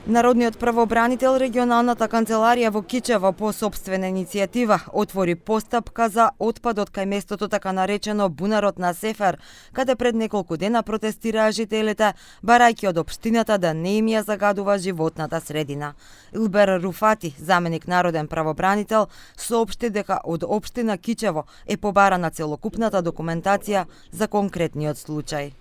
Народниот правобранител регионалната канцеларија во Кичево по сопствена иницијатива отвори постапка за отпадот кај местото така наречено Бунарот на Сефер, каде пред неколку дена протестираа жителите, барајќи од општината да не им ја загадува животната средина. Илбер Руфати, заменик народен правобранител, соопшти дека од општина Кичево е побарана целокупната документација за конкретниот случај.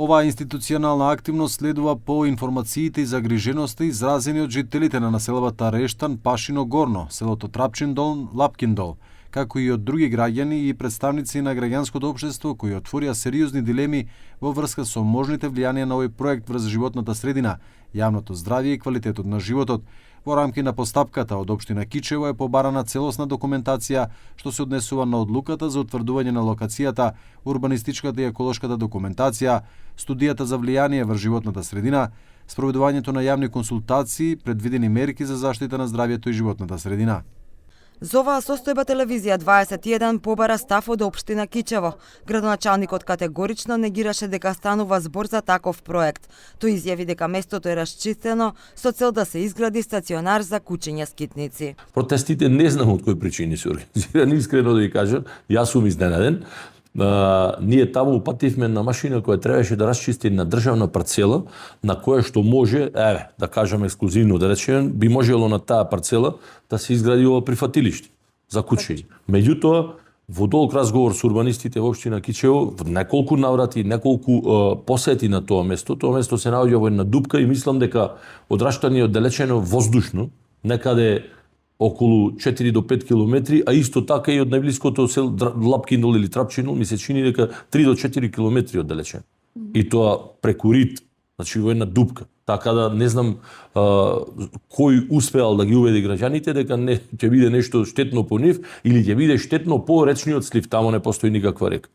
Оваа институционална активност следува по информациите и загриженоста изразени од жителите на населбата Рештан, Пашино Горно, селото Трапчиндол, Лапкиндол, како и од други граѓани и представници на граѓанското општество кои отворија сериозни дилеми во врска со можните влијанија на овој проект врз животната средина, јавното здравје и квалитетот на животот. Во рамки на постапката од општина Кичево е побарана целосна документација што се однесува на одлуката за утврдување на локацијата, урбанистичката и еколошката документација, студијата за влијание врз животната средина, спроведувањето на јавни консултации, предвидени мерки за заштита на здравјето и животната средина. За оваа состојба телевизија 21 побара став од општина Кичево. Градоначалникот категорично негираше дека станува збор за таков проект. Тој изјави дека местото е расчистено со цел да се изгради стационар за кучиња скитници. Протестите не знам од кои причини се организирани, искрено да ви кажам, јас сум изненаден. Ние таму упативме на машина која требаше да расчисти на државна парцела, на која што може, да кажам ексклузивно да речем, би можело на таа парцела да се изгради ова прифатилиште за кучиња. Меѓутоа, во долг разговор со урбанистите во општина Кичево, во неколку наврати, неколку посети на тоа место се наоѓа во една дупка и мислам дека од Раштан е оддалечено воздушно, некаде околу 4 до 5 километри, а исто така и од најблиското сел Лапкиндол или Трапчиндол ми се чини дека 3 до 4 километри оддалечен. И тоа преку рит, значи во една дупка. Така да не знам кој успеал да ги убеди граѓаните дека не ќе биде нешто штетно по нив или ќе биде штетно по речниот слив, тамо не постои никаква река.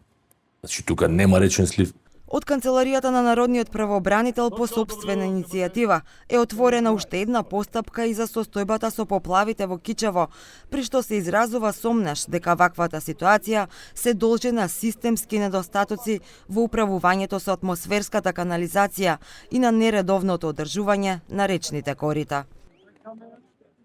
Значи тука нема речен слив. Од Канцеларијата на Народниот правобранител по сопствена иницијатива е отворена уште една постапка и за состојбата со поплавите во Кичево, при што се изразува сомнеш дека ваквата ситуација се должи на системски недостатоци во управувањето со атмосферската канализација и на нередовното одржување на речните корита.